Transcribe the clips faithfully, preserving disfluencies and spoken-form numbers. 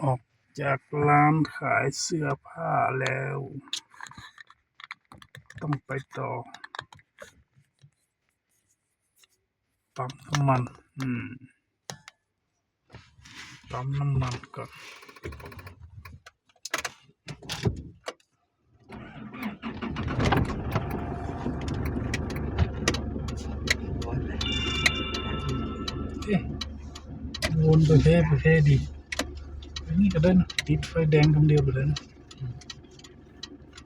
ออกจากร้านขายเสื้อผ้าแล้ว ต้องไปต่อ ปั๊มน้ำมัน อืม ปั๊มน้ำมันก่อน เอ๊ะ วนไปเทไปเทดี อันนี้ก็ได้นะ ติดไฟแดงคำเดียวไปเลยนะ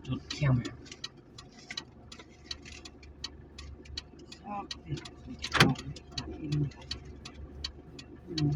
จุดเที่ยง ชอบติดของกิน อืม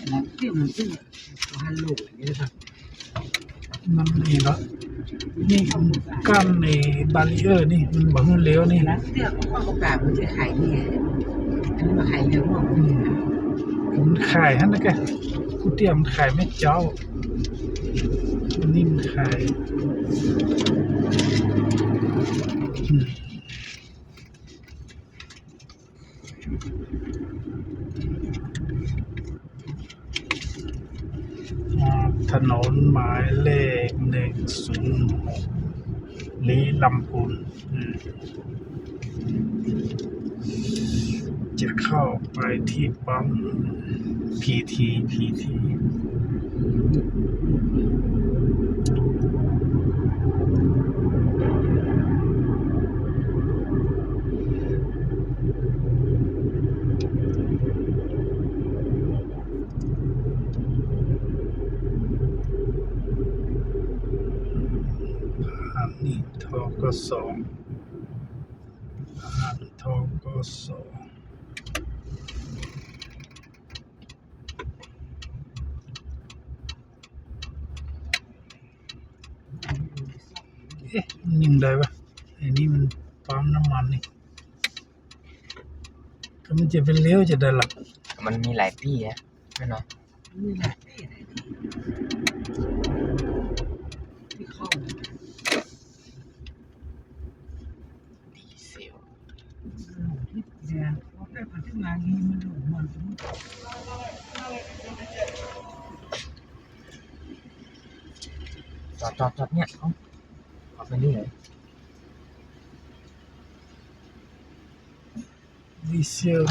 แล้วเดี๋ยวมันจะฮัลโหลนี่ครับ มันนี่ละ นี่มันกั้นในบารีเออร์นี่ มันบ่ให้เลี้ยวนี่ แล้วเสื้อของพ่อประกาศมันจะขายนี่ไง อันนี้มาขายเร็วมาก อืม มันขายหั่นนะแก กูเตรียมขายไม่เจ้า อันนี้มันขาย อืม อ่า ถนนหมายเลขหนึ่งศูนย์หก ลีลำพูน อืม จะเข้าไปที่ปั๊ม พีที พีที อันนี้ ทกส. ทกส. เอ๊ะ มันยังไงวะ ไอ้นี่มันปั๊มน้ำมันนี่ ก็มันจะเป็นเลี้ยวจะได้หรอ มันมีหลายที่อะ แม่นบ่ มีหลายที่เลย ที่เข้า ดีเซล เนี่ย พอไปพัฒนานี่มันหลงมัน จอด จอด จอดเนี่ย เอา เอาไปนี่เลย ดีเซล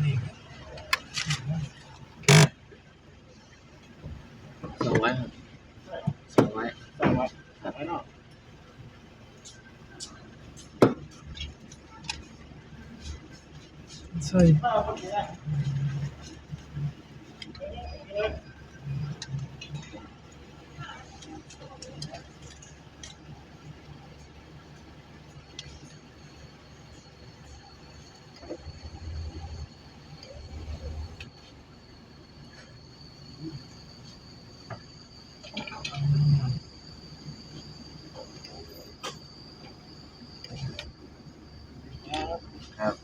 นี่ สองร้อยครับ สองร้อย สองร้อย สองร้อยเนาะ ใช่ ครับ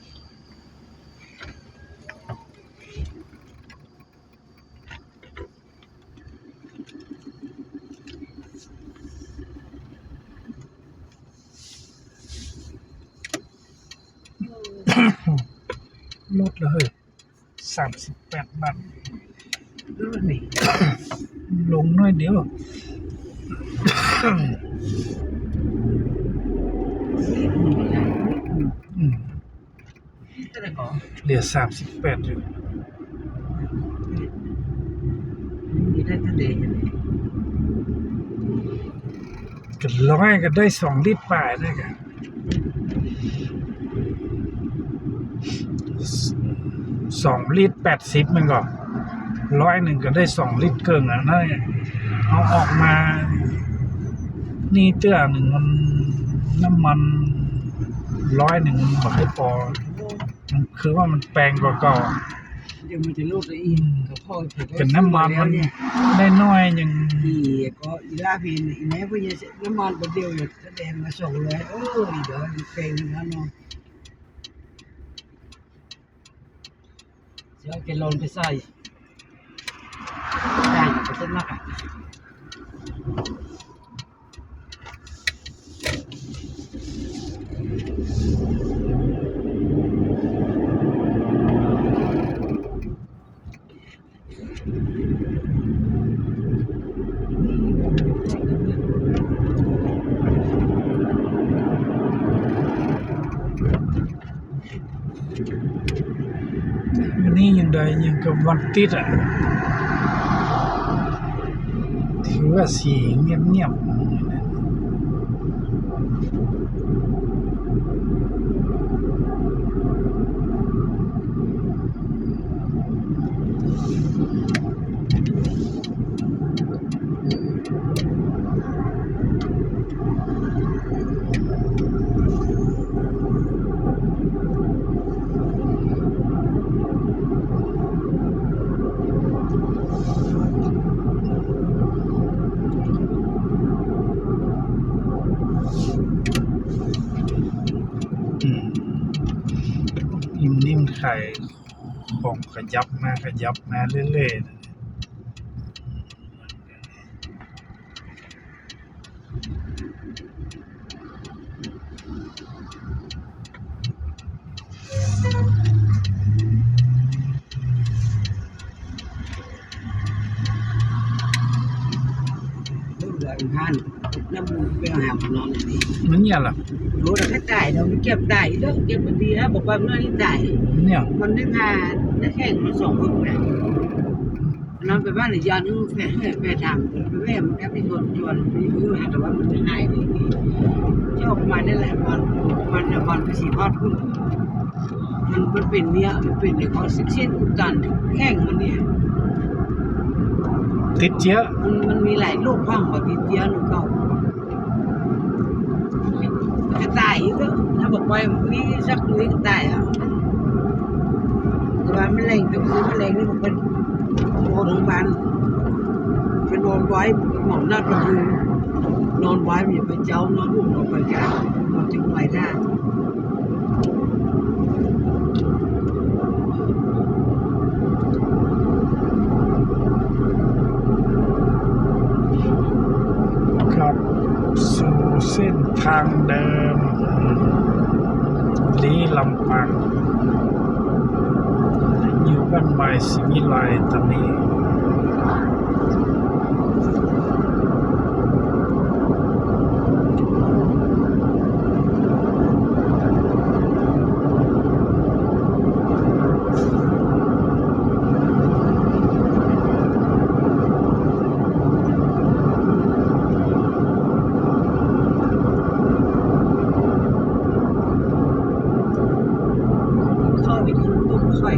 ลดเลย สามสิบแปดบาท ลงหน่อยเดียว อืม เหลือสามสิบแปดอยู่ มีได้เท่าใด๋ ก็ร้อยก็ได้สองลิตรปลายนะกะ สองลิตรแปดสิบ มันก็ ร้อยหนึ่งก็ได้สองลิตรเกินอ่ะนะ เอาออกมา นี่เตื้อหนึ่งมัน น้ำมันร้อยหนึ่งมันบ่ให้พอ มันคือว่ามันแพงกว่าเก่า เดี๋ยวมันจะลดไปอีก อืม ก็พอ ก็น้ำมันมันได้น้อยหนึ่ง อีก็อีลาพีน อีแม่พวกเนี้ย น้ำมันก็เดียวอยู่ แสดงว่าสองร้อย เออ เดี๋ยวมันแพงนะเนาะ สิเอาแกลลอนไปใส่ ได้อยู่ เปอร์เซ็นต์มากอะ วันนี้ยังได้ยังกับวันติดอะ ถือว่าสีเงียบๆ อืม นิ่มๆ ไข่ ของขยับมาขยับมาเรื่อยๆ เรื่องเดือนพัน น้ำมูกไปเอาหาหมอนอนนี่ มันเนี่ยล่ะ โอ้ แล้วก็ตาย เดี๋ยวมันเก็บตาย เดี๋ยวเก็บมันดีนะ บอกว่ามันนี่ตาย เนี่ย มันได้พาได้แข่งมาสองคนนะ นอนไปบ้านหรือยอนลูกเนี่ย ไปถามไปแม่มันก็มีคนชวนไปอยู่นะ แต่ว่ามันไม่หายเลย เจ้าออกมาได้หลายวัน วันละวันไปสี่ทอดพุ่น มัน มันเป็นเนี่ย มันเป็นในข้อสิบเจ็ด การแข่งมันเนี่ย ติดเชื้อ มัน มันมีหลายโรค พังกว่าติดเชื้อหรือเก่า จะตายอีกแล้ว ถ้าบอกว่ามีสักมื้อก็ตายอ่ะ แต่ว่ามันแรงก็คือมันแรงนี่มันเป็น นอนโรงพยาบาล ไปนอนไว้ หมอนัดก็คือนอนไว้ มีไปเจ้า นอนอุ้ม นอนไปกลาง นอนจึงไปได้ กลับสู่เส้นทางเดิม ลีลำปาง อยู่บ้านใหม่ศรีวิไลตอนนี้ ข้อวิธีตุ้มไข่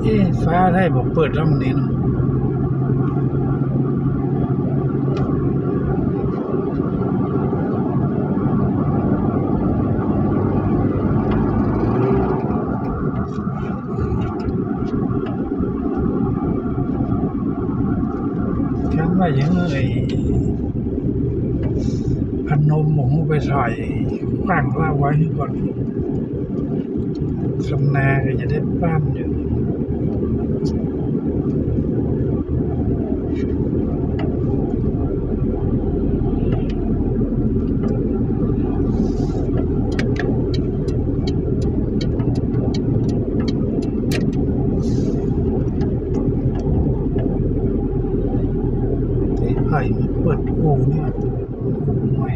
เอ๊ะ ฟ้าไทยบอกเปิดแล้วมันนี่เนาะ เขียนไว้อย่าง เอาหมูไปถ่ายขว้างลาบไว้ก่อน คำนาก็จะได้บ้านอยู่ ไอ้ไผ่มันเปิดอู่เนี่ย อู่ใหม่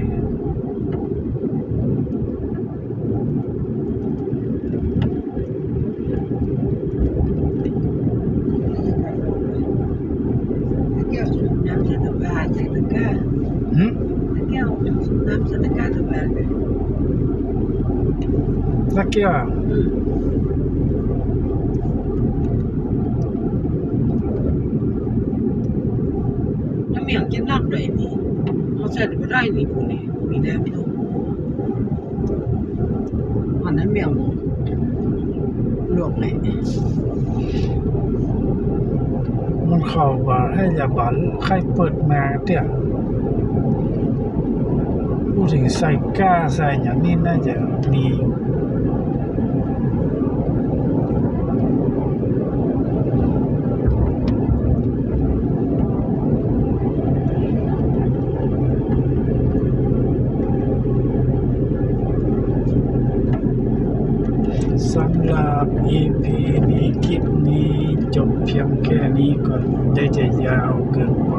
แก้วสูบน้ำใส่ตะกร้า ใส่ตะกร้า หืม แก้วสูบน้ำใส่ตะกร้า ตะกร้าเลย สักแก้วอะ อืม น้ำเมี่ยงกินน้ำใดนี่ เขาใส่บ่ได้นี่ พวกนี้ มีแนมอยู่ อันนั้นเมี่ยงลวกไหน มันเข้าว่าให้ยาบาลไข้เปิดมาเตี้ย พูดถึงไซก้าไซอย่างนี้น่าจะมีอยู่ สำหรับ อีพี นี้ คลิปนี้จบเพียงแค่นี้ก่อน ได้จะยาวเกินไป